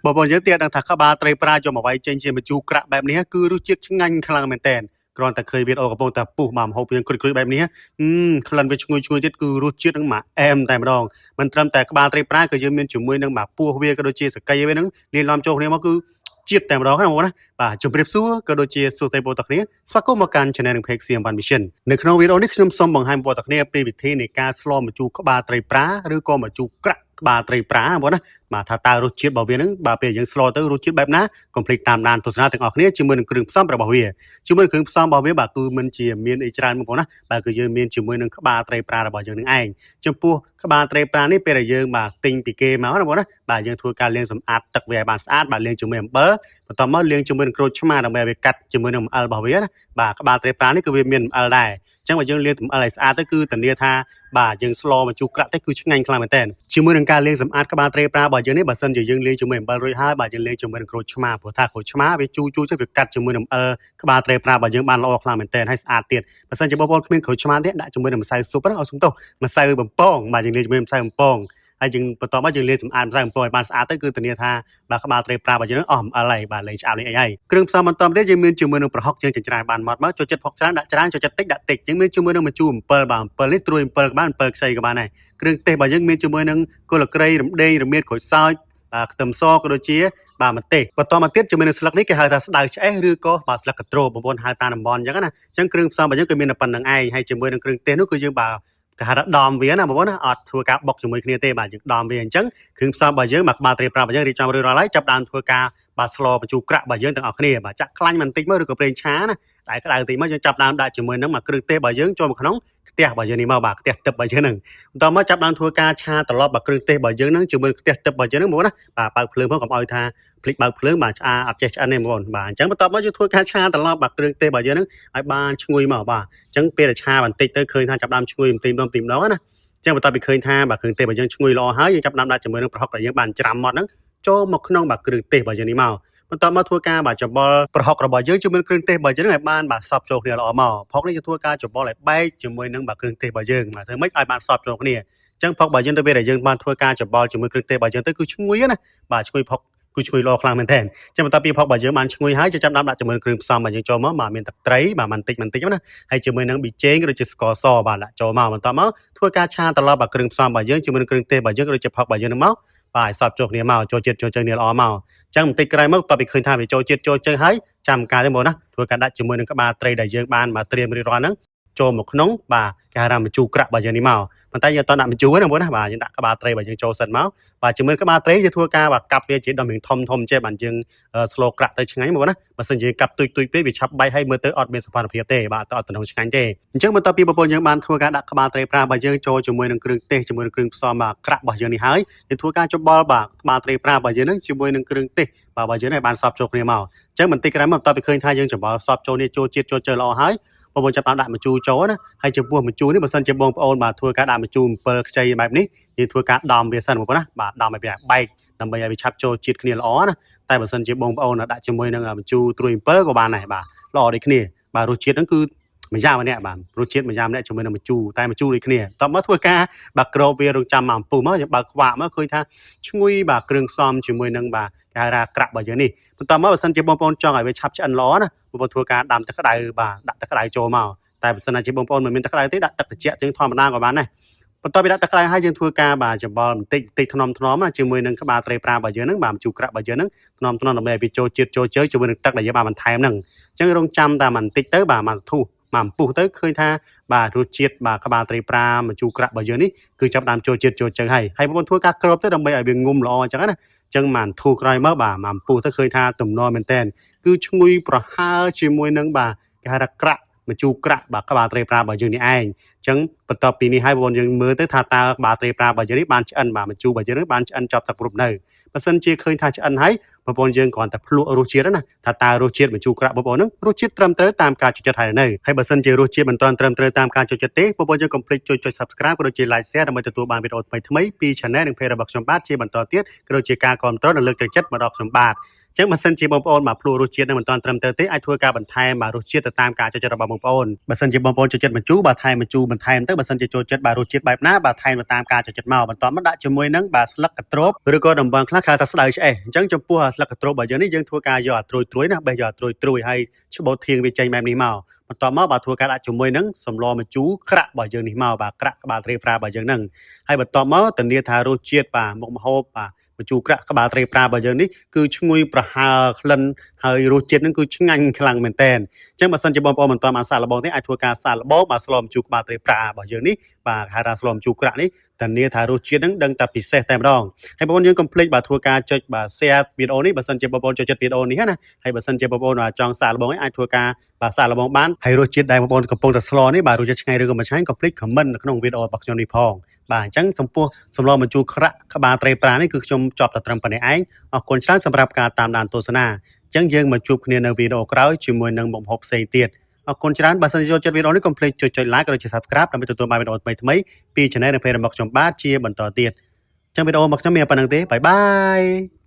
បងប្អូនយើងទៀតដឹងថាក្បាលត្រីប្រាយកមកវាយចេញជាម្ជូរក្រាក់បែបនេះគឺរសជាតិឆ្ងាញ់ខ្លាំងមែនទែនគ្រាន់តែឃើញវីដេអូកំពុងតែពុះមកម្ហូបយើងគ្រុយៗបែបនេះក្លិនវាឈ្ងុយឈ្ងុយទៀតគឺរសជាតិនឹងមកអែមតែម្ដងមិនត្រឹមតែក្បាលត្រីប្រាគឺយើងមានជាមួយនឹងមកពោះវាក៏ដូចជាសកីវានឹងលាយឡំចូលគ្នាមកគឺជាតិតែម្ដងណាបងប្អូនណាបាទជម្រាបសួរក៏ដូចជាសួស្តីបងប្អូនទាំងគ្នាស្វាគមន៍មកកាន់ Channel និង Page CM1 Mission នៅក្នុងវីដេអូនេះខ្ញុំសូមបង្ហាញបងប្អូនទាំងគ្នាពីវិធីនៃការស្លម្ជូរក្បាលត្រីប្រាឬក៏ម្ជូរក្រាក់ក្បាលត្រីប្រាបងប្អូនណាបាទថាតើរសជាតិរបស់វានឹងបាទពេលយើងស្លទៅរសជាតិបែបណាកុំភ្លេចតាមដានទស្សនាទាំងអស់គ្នាជាមួយនឹងគ្រឿងផ្សំរបស់វាជាមួយនឹងគ្រឿងផ្សំរបស់វាបាទគឺមិនជាមានអីច្រើនបងប្អូនណាបាទគឺយើងមានជាមួយនឹងក្បាលត្រីប្រារបស់យើងនឹងឯងចំពោះក្បាលត្រីប្រានេះពេលដែលយើងបាទទិញពីគេមកណាបងប្អូនណាបាទយើងធ្វើការលាងសម្អាតទឹកវាឲ្យបានស្អាតបាទលាងជាមួយអំបិលបន្ទាប់មកលាងជាមួយនឹងក្រូចឆ្មាដើម្បីឲ្យវាកាត់ជាមួយនឹងអំអិលរបស់វាណាបាទក្បាលត្រីប្រានេះគឺវាមានអំអិលដែរអញ្ចឹងបើយើងលាងអំអិលឲ្យស្អាតទៅគឺធានាថាបាទយើងស្លមកជូរក្រាក់ទៅគឺឆ្ងាញ់ខ្លាំងមែនទែនជាមួយនឹងការលាងសម្អាតក្បាលត្រីប្រារបស់យើងនេះបើសិនជាយើងលាងជាមួយអំបិលរួចហើយបាទយើងលាងជាមួយនឹងក្រូចឆ្មាព្រោះថាក្រូចឆ្មាវាជូរជូរទៅវាកាត់ជាមួយនឹងអំអិលក្បាលត្រីប្រារបស់យើងបានល្អខ្លាំងមែនទែនហើយស្អាតទៀតបើសិនជាបងប្អូនគ្មានក្រូចឆ្មាទេដាក់ជាមួយនឹងម្សៅស៊ុបណាអត់សុំទោសម្សៅបំពងបាទយើងលាងជាមួយម្សៅបំពងហើយយើងបន្ទាប់មកយើងលាងសម្អាតម្សៅបំពងឲ្យបានស្អាតទៅគឺធានាថាបាទក្បាលត្រីប្រារបស់យើងអស់អំអិលហើយបាទលែងឆ្អាបលែងអីហើយគ្រឿងផ្សំបន្តទៀតយើងមានជាមួយនឹងប្រហុកយើងចិញ្ច្រាំបានម៉ត់មកចូលចិត្តផុកច្រើនដាក់ច្រើនចូលចិត្តតិចដាក់តិចយើងមានជាមួយនឹងម្ជូរអំពិលបាទអំពិលនេះត្រួយអំពិលក៏បានអំពិលខ្ចីក៏បានដែរគ្រឿងទេសរបស់យើងមានជាមួយនឹងគល់ក្រីរំដេងរមៀតក្រូចសើចបាទខ្ទឹមសក៏ដូចជាបាទម្ទេសបន្តមកទៀតជាមួយនឹងស្លឹកនេះគេហៅថាស្ដៅឆ្អេះឬក៏បាទស្លឹកកន្ទ្រោបងប្អូនហៅតាមតំបន់អញ្ចឹងណាអញ្ចឹងគ្រឿងផ្សំរបស់យើងគឺមានតែប៉ុណ្្នឹងឯងហើយជាមួយនឹងគ្រឿងទេសនោះគឺយើងបាទគេហៅថាដំវាណាបងប្អូនណាអត់ធ្វើការបុកជាមួយគ្នាទេបាទយើងដំវាអញ្ចឹងគ្រឿងផ្សំរបស់យើងបាទក្បាលត្រីប្រារបស់យើងរៀបចំរួចរាល់ហើយចាប់ដើមធ្វើការបាទស្លបញ្ជូរក្រាក់របស់យើងទាំងអស់គ្នាបាទចាក់ខ្លាញ់បន្តិចមកឬក៏ប្រេងឆាណាតែក្តៅបន្តិចមកយើងចាប់ដើមដាក់ជាមួយនឹងមកគ្រឿងទេសរបស់យើងចូលមកក្នុងខ្ទះរបស់យើងនេះមកបាទខ្ទះទឹករបស់យើងហ្នឹងបន្តមកចាប់ដើមធ្វើការឆាត្រឡប់បាទគ្រឿងទេសរបស់យើងហ្នឹងជាមួយខ្ទះទឹករបស់យើងហ្នឹងបងប្អូនណាបាទបើកភ្លើងផងកុំឲ្យថាភ្លេចបើកភ្លើងបាទឆ្អាអត់ចេះឆ្អិនទេបងប្អូនបាទអញ្ចឹងបន្ទាប់មកយើងធ្វើការឆាត្រឡប់បាទគ្រឿងទេសរបស់យើងហ្នឹងឲ្យបានឈ្ងុយមកបាទអញ្ចឹងពេលដែលឆាបន្តិចទៅឃើញថាចាប់ដើមឈ្ងុយបន្តិចម្ដងបន្តិចម្ដងណាអញ្ចឹងបន្ទាប់ពីឃើញថាបាទគ្រឿងទេសរបស់យើងឈ្ងុយល្អហើយយើងចាប់ដើមដាក់ជាមួយនឹងប្រហុកដែលយើងបានច្រាំម៉ត់ហ្នឹងចូលមកក្នុងបាទគ្រឿងទេសរបស់យើងនេះមកបន្ទាប់មកធ្វើការបាទច្បល់ប្រហុករបស់យើងជាមួយគ្រឿងទេសរបស់យើងឲ្យបានបាទសព្វចូលគ្នាល្អមកផុកនេះយើងធ្វើការច្បល់ឲ្យបែកជាមួយនឹងបាទគ្រឿងទេសរបស់យើងបាទធ្វើម៉េចឲ្យបានសព្វចូលគ្នាអញ្ចឹងផុករបស់យើងទៅពេលដែលយើងបានធ្វើការច្បល់ជាមួយគ្រឿងទេសរបស់យើងទៅគឺឈ្ងុយណាបាទឈ្ងុយផុកគឺឈ្ងុយល្អខ្លាំងមែនទែនចឹងបន្ទាប់ពីផុករបស់យើងបានឈ្ងុយហើយចាំដាំដាក់ជាមួយគ្រឿងផ្សំរបស់យើងចូលមកបាទមានទឹកត្រីបាទបន្តិចបន្តិចណាហើយជាមួយនឹងប៊ីចេងក៏ដូចជាស្ករសបាទដាក់ចូលមកបន្ទាប់មកធ្វើការឆាត្រឡប់បាទគ្រឿងផ្សំរបស់យើងជាមួយនឹងគ្រឿងទេសរបស់យើងក៏ដូចជាផុករបស់យើងនឹងមកបាទឲ្យសព្វចូលគ្នាមកចូលជាតិចូលជើងគ្នាល្អមកចឹងបន្តិចក្រោយមកតបពីឃើញថាវាចូលជាតិចូលជើងហើយចាំការទេបងណាធ្វើការដាក់ជាមួយនឹងក្បាលត្រីដែលយើងបានមកត្រៀមរៀបរាល់ហ្នឹងចូលមកក្នុងបាទគេហៅថាម្ជូរក្រាក់របស់យើងនេះមកប៉ុន្តែយើងអត់ដាក់ម្ជូរទេណាបងណាបាទយើងដាក់ក្បាលត្រីរបស់យើងចូលសិនមកបាទជាមួយក្បាលត្រីយើងធ្វើការបាទកាប់វាជាដុំរៀងធំធំចេះបាទយើងស្លក្រាក់ទៅឆ្ងាញ់បងណាបើសិនជាកាប់ទុយទុយពេកវាឆាប់បែកហើយមើលទៅអត់មានសោភ័ណភាពទេបាទអត់តំណងឆ្ងាញ់ទេអញ្ចឹងបន្ទាប់ពីបងប្អូនយើងបានធ្វើការដាក់ក្បាលត្រីប្រារបស់យើងចូលជាមួយនឹងគ្រឿងទេសជាមួយនឹងគ្រឿងផ្សំបាទក្រាក់របស់យើងនេះហើយយើងធ្វើការច្បល់បាទក្បាលត្រីប្រារបស់យើងនឹងជាមួយនឹងគ្រឿងទេសបាទរបស់យើងនេះបានសព្វចូលគ្នាមកអញ្ចឹងបន្តិចក្រោយមកបន្ទាប់ពីឃើញថាយើងច្បល់សព្វចូលនេះចូលជាតិចូលជើល្អហើយបងប្អូនចាប់បានដាក់ម្ជូរចូលណាហើយចំពោះម្ជូរនេះបើសិនជាបងប្អូនបាទធ្វើការដាក់ម្ជូរ7ខ្ចីបែបនេះយើងធ្វើការដំវាសិនបងប្អូនណាបាទដំឲ្យវាបែកដើម្បីឲ្យវាឆាប់ចូលជាតិគ្នាល្អណាតែបើសិនជាបងប្អូនដាក់ជាមួយនឹងម្ជូរត្រួយ7ក៏បានដែរបាទល្អដូចគ្នាបាទរសជាតិហ្នឹងគឺមួយយ៉ាងម្នាក់បាទរសជាតិមួយយ៉ាងម្នាក់ជាមួយនឹងម្ជូរតែម្ជូរដូចគ្នាតបមកធ្វើការបាទក្របវារងចាំមកអំពុះមកយើងបើកខ្វាក់មកឃើញថាឈ្ងុយបាទគ្រឿងផ្សំជាមួយនឹងបាទគេហៅថាក្រាក់របស់យើងនេះបន្ទាប់មកបើសិនជាបងប្អូនចង់ឲ្យវាឆាប់ឆ្អិនល្អណាបងប្អូនធ្វើការដាំទឹកក្តៅបាទដាក់ទឹកក្តៅចូលមកតែបើសិនជាបងប្អូនមិនមានទឹកក្តៅទេដាក់ទឹកត្រជាក់ជាងធម្មតាក៏បានដែរបន្ទាប់ពីដាក់ទឹកក្តៅហើយយើងធ្វើការបាទច្បល់បន្តិចបន្តិចថ្នមថ្នមណាជាមួយនឹងក្បាលត្រីប្រារបស់យើងហ្នឹងបាទម្ជូរក្រាក់របស់យើងហ្នឹងថ្នមថ្នមដើម្បីឲ្យវាចូលជាតិចូលជើជាមួយនឹងទឹកដែលយើងបានបន្ថែមហ្នឹងអញ្ចឹងរងចាំតែបន្តិចទៅបាទមួយធុះមកអំពុះទៅឃើញថាបាទរសជាតិបាទក្បាលត្រីប្រាម្ជូរក្រាក់របស់យើងនេះគឺចាប់ដើមចូលជាតិចូលជើហើយហើយបងប្អូនធ្វើការគ្របទៅដើម្បីឲ្យវាងុំល្អអញ្ចឹងណាអញ្ចឹងមកធូរក្រោយមកបាទមកអំពុះទៅឃើញថាទំនរមែនតែនគឺឈ្ងុយប្រហើរជាមួយនឹងបាទគេហៅថាក្រាក់ម្ជូរក្រាក់បាទក្បាលត្រីប្រារបស់យើងនេះឯងអញ្ចឹងបន្ទាប់ពីនេះហើយបងប្អូនយើងមើលទៅថាតើក្បាលត្រីប្រារបស់យើងនេះបានឆ្អិនបាទម្ជូររបស់យើងនេះបានឆ្អិនចប់ទឹកគ្រប់នៅបើសិនជាឃើញថាឆ្អិនហើយបងប្អូនយើងគ្រាន់តែភ្លក់រសជាតិណាថាតើរសជាតិម្ជូរក្រាក់បងប្អូនហ្នឹងរសជាតិត្រឹមត្រូវតាមការចូលចិត្តហើយនៅហើយបើសិនជារសជាតិមិនទាន់ត្រឹមត្រូវតាមការចូលចិត្តទេបងប្អូនយើងកុំភ្លេចចុចចុច Subscribe ក៏ដូចជា Like Share ដើម្បីទទួលបានវីដេអូថ្មីៗពី Channel និង Page របស់ខ្ញុំបាទជាបន្តទៀតក៏ដូចជាការគាំទ្រនិងលើកទឹកចិត្តមកដល់ខ្ញុំបាទអញ្ចឹងបើសិនជាបងប្អូនមកភ្លក់រសជាតិនឹងមិនទាន់ត្រឹមត្រូវទេអាចធ្វើការបន្ថែមបាទរសជាតិទៅតាមការចូលចិត្តរបស់បងប្អូនបើសិនជាបងប្អូនចូលចិត្តម្ជូរបាទថែមម្ជូរ បន្ថែមទៅបើសិនជាចូលចិត្តបាទរសជាតិបែបណាបាទថែមទៅតាមការចូលចិត្តមកបន្ទាប់មកដាក់ជាមួយនឹងបាទស្លឹកកន្ទ្របឬក៏តំបន់ខ្លះគេហៅថាស្ដៅឆ្អេះអញ្ចឹងចំពោះស្លឹកកន្ទ្របរបស់យើងនេះយើងធ្វើការយកអាត្រួយត្រួយណាបេះយកអាត្រួយត្រួយហើយច្បូតធាងវាចេញបែបនេះមកបន្ទាប់មកបាទធ្វើការដាក់ជាមួយនឹងសម្លម្ជូរក្រាក់របស់យើងនេះមកបាទក្រាក់ក្បាលត្រីប្រារបស់យើងហ្នឹងហើយបន្ទាប់មកធានាថារសជាតិបាទមុខម្ហូបបាទម្ជូរក្រាក់ក្បាលត្រីប្រារបស់យើងនេះគឺឈ្ងុយប្រហើរក្លិនហើយរសជាតិហ្នឹងគឺឆ្ងាញ់ខ្លាំងមែនតើអញ្ចឹងបើសិនជាបងប្អូនមិនទាន់បានសាកល្បងទេអាចធ្វើការសាកល្បងបាទស្លម្ជូរក្បាលត្រីប្រារបស់យើងនេះបាទហៅថាស្លម្ជូរក្រាក់នេះធានាថារសជាតិហ្នឹងដឹងតែពិសេសតែម្ដងហើយបងប្អូនយើងកុំភ្លេចបាទធ្វើការចុចបាទ share វីដេអូនេះបើសិនជាបងប្អូនចូលចិត្តវីដេអូនេះណាហើយបើសិនជាបងប្អូនចង់សាកល្បងអាចធ្វើការបាទសាកល្បងបានហើយរសជាតិដែលបងប្អូនកំពុងតែស្លនេះបាទរសជាតិឆ្ងាញ់ឬក៏មិនឆ្ងាញ់កុំភ្លេច comment នៅក្នុងវីដេអូរបស់ខ្ញុំនេះផងបាទអញ្ចឹងចំពោះសម្លម្ជូរក្រាក់ក្បាលត្រីប្រានេះគឺខ្ញុំចប់តែត្រឹមប៉ុណ្ណេះឯងអរគុណច្រើនសម្រាប់ការតាមដានទស្សនាអញ្ចឹងយើងមកជួបគ្នានៅវីដេអូក្រោយជាមួយនឹងមុខម្ហូបផ្សេងទៀតអរគុណច្រើនបើសិនជាចូលចិត្តវីដេអូនេះកុំភ្លេចចុចចុច like ក៏ដូចជា Subscribe ដើម្បីទទួលបានវីដេអូថ្មីៗពី Channel និង Page របស់ខ្ញុំបាទជាបន្តទៀតអញ្ចឹងវីដេអូរបស់ខ្ញុំមានប៉ុណ្ណឹងទេbye bye.